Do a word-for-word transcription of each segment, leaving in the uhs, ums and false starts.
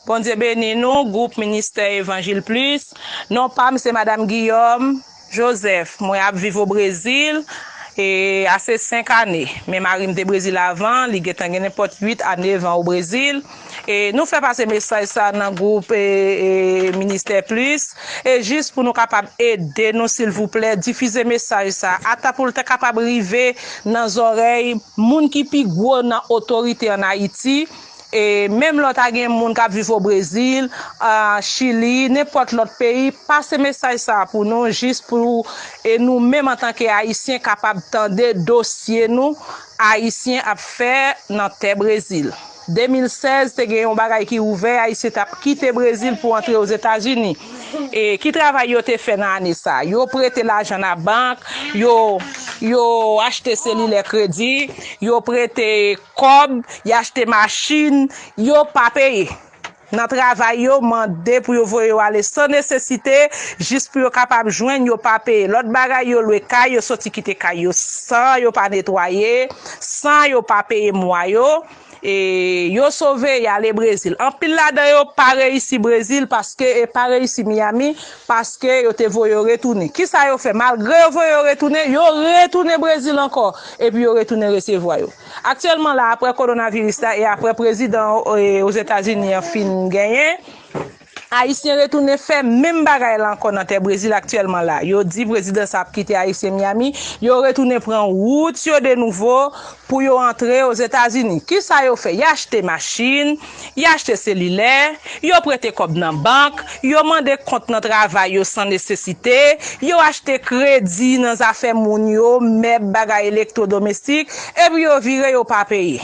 Bondye beni nou, gwoup Ministè Evanjil Plis. Non pa m se Madanm Guillaume Joseph. Mwen ap viv o Brezil e ase senk ane. Men mari m te Brezil avan, li gentan gen nenpòt uit a nèf an o Brezil. E nou fè pase mesaj sa nan gwoup e, e, Ministè Plis. E jis pou nou kapab ede nou, silvouplè, difize mesaj sa. Ata pou l ta kapab rive nan zòrèy moun ki pi gwo nan otorite ann Ayiti. E menm lè w ta gen moun k ap viv o Brezil, a, Chili, nenpòt lòt peyi, pase mesaj sa a pou nou, jis pou e nou menm antanke Ayisyen kapab tande dosye nou, Ayisyen ap fè nan tè Brezil. De mil sèz, te gen yon bagay ki ouvè, Ayisyen t ap kite Brezil pou antre Ozetazini. E ki travay yo te fè nan ane sa? Yo prete lajan nan bank, yo, yo achte selilè kredi, yo prete kòb, y achte machin, yo pa peye. Nan travay yo, mande pou yo voye yo ale san nesesite, jis pou yo kapab jwenn, yo pa peye. Lòt bagay, yo lwe kay, yo soti kite kay yo san yo pa netwaye, san yo pa peye mwa yo. E yo sove, y ale Brezil. Anpil ladan yo pa reyisi Brezil paske, e pa reyisi Miami, paske yo te voye yo retounen. Kisa yo fè? Malgre yo voye yo retounen, yo retounen Brezil ankò, epi yo retounen resevwa yo. Aktyèlman la, apre kowonaviris la e apre prezidan, e, Ozetazini an fin genyen, Ayisyen retounen fè menm bagay la ankò nan tè Brezil aktyèlman la. Yo di prezidan sa ap kite Ayisyen Miami, yo retounen pran wout yo de nouvo pou yo antre Ozetazini. Kisa yo fè? Y achte machin, y achte selilè, yo prete kòb nan bank, yo mande kont nan travay yo san nesesite, yo achte kredi nan zafè moun yo, mèb, bagay elektwodomestik, epi yo vire, yo pa peye.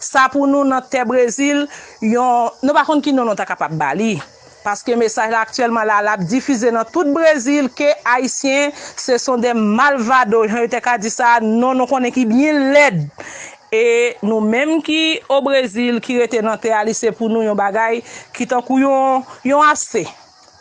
Sa pou nou nan tè Brezil, yon, nou pa konn ki non nou ta kapab ba li. Paske mesaj la aktyèlman la, l ap difize nan tout Brezil ke Ayisyen, ce sont des malvados, jan yo te ka di sa, non nou konnen ki byen lèd. E nou menm ki o Brezil, ki rete nan tè a, li se pou nou yon bagay ki tankou yon, yon ase.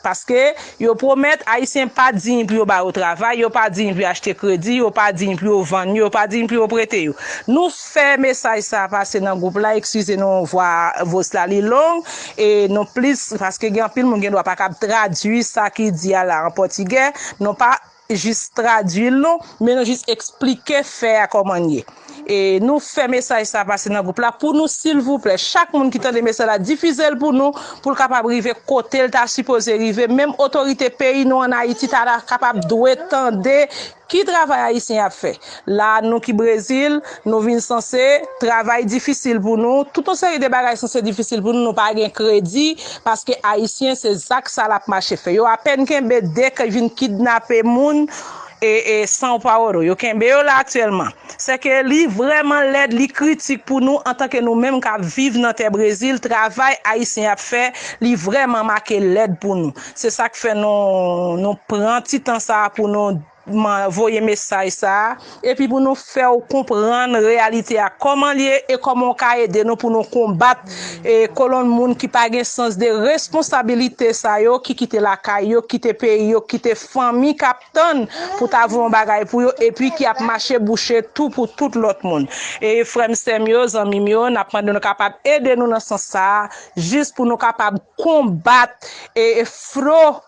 Paske yo pwomèt Ayisyen pa diy pou yo ba yo travay, yo pa diy pou yo achte kredi, yo pa diy pou yo vann yo, yo pa diy pou yo prete yo. Nou fè mesaj sa a pase nan gwoup la, eskize nou vwa, vòs la li long, e nou plis, paske gen anpil moun gen dwa pa kab tradui sa ki di a la an pòtigè, nou pa jis tradui l non, men nou jis eksplike fè a kòman l ye. E nou fè mesaj sa pase nan gwoup la pou nou, silvouplè. Chak moun ki tande mesaj la, difize l pou nou, pou l kapab rive kote l ta sipoze rive. Menm otorite peyi nou ann Ayiti ta, ta kapab dwe tande ki travay Ayisyen ap fè. La, nou ki Brezil, nou vin sanse, travay difisil pou nou. Tout yon seri de bagay sanse difisil pou nou. Nou pa gen kredi, paske Ayisyen, se zak sa l ap mache fè. Yo apèn kenbe de k vin kidnape moun, e, e, São Paulo. Yo kenbe yo la aktyèlman. Sèke li vrèman lèd, li kritik pou nou antanke nou menm k ap viv nan tè Brezil, travay Ayisyen ap fè, li vrèman make lèd pou nou. Se sa k fè nou, nou pran ti tan sa a pou nou man-, voye mesaj sa a, epi pou nou fè w konprann reyalite a, kòman l ye e kòman w ka ede nou pou nou konbat, e, kolonn moun ki pa gen sans de responsabilite sa yo, ki kite lakay yo, kite peyi yo, kite fanmi k ap tann pou ta voye yon bagay pou yo, epi ki ap mache bouche tou pou tout lòt moun. E frè m, sè m yo, zanmi m yo, n ap mande nou kapab ede nou nan sans sa a, jis pou nou kapab konbat, e, e, flo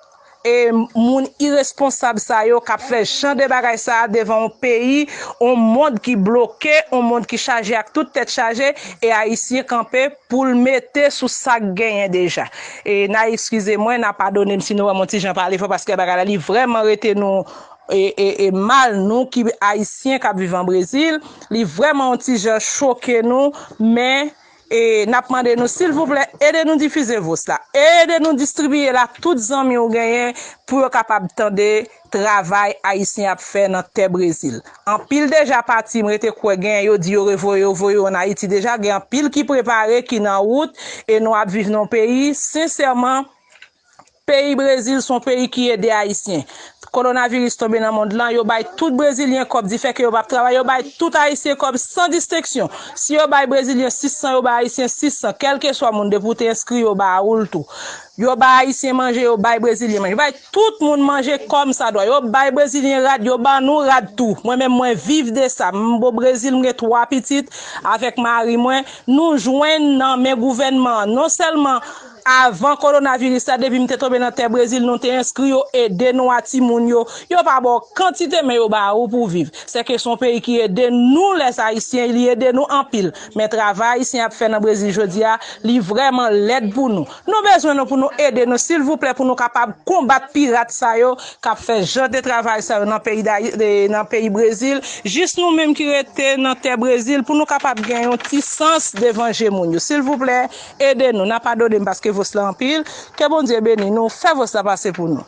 e, moun iresponsab sa yo k ap fè jan de bagay sa a devan yon peyi, yon mond ki bloke, yon mond ki chaje ak tout tèt chaje, e Ayisyen kanpe pou l mete sou sa k genyen deja. E n a eskize mwen, n a padone m si nou wè m yon ti jan pale fò, paske bagay la li vrèman rete nou, e, e, e mal, nou ki Ayisyen k ap viv an Brezil, li vrèman yon ti jan choke nou, men e n ap mande nou, silvouplè, ede nou difize vòs la. Ede nou distribiye l a tout zanmi w genyen pou yo kapab tande travay Ayisyen ap fè nan tè Brezil. Anpil deja pati, m rete kwè genyen yo di yo revoye yo, voye yo ann Ayiti deja. Gen anpil ki prepare, ki nan wout, e nou ap viv nan yon peyi, sensèman, peyi Brezil se yon peyi ki ede Ayisyen. Kowonaviris tonbe nan mond lan, yo bay tout Brezilyen kòb, difè ke yo p ap travay, yo bay tout Ayisyen kòb san distenksyon. Si yo bay Brezilyen sis san, yo bay Ayisyen sis san, kèlkeswa moun, depi w te enskri, yo ba ou l tou. Yo bay Ayisyen manje, yo bay Brezilyen manje. Yo bay tout moun manje kòmsadwa. Yo bay Brezilyen rad, yo ban nou rad tou. Mwen menm, mwen viv de sa. M bo Brezil, m gen twa pitit avèk mari mwen. Nou jwenn nan men gouvènman an, non sèlman Avan kowonaviris la, depi m te tonbe nan tè Brezil, nou te enskri yo, ede nou a timoun yo. Yo pa ba w kantite, men yo ba ou pou viv. Sèke se yon peyi ki ede nou, lè Ayisyen, li ede nou anpil. Men travay Ayisyen ap fè nan Brezil jodi a, li vrèman lèd pou nou. Nou bezwen nou pou nou ede nou, silvouplè, pou nou kapab konbat pirat sa yo k ap fè jan de travay sa yo nan peyi, nan peyi Brezil. Jis nou menm ki rete nan tè Brezil, pou nou kapab gen yon ti sans devan je moun yo. Silvouplè, ede nou. N ap padone m paske vòs la anpil. Ke Bondye beni nou. Fè vòs la pase pou nou.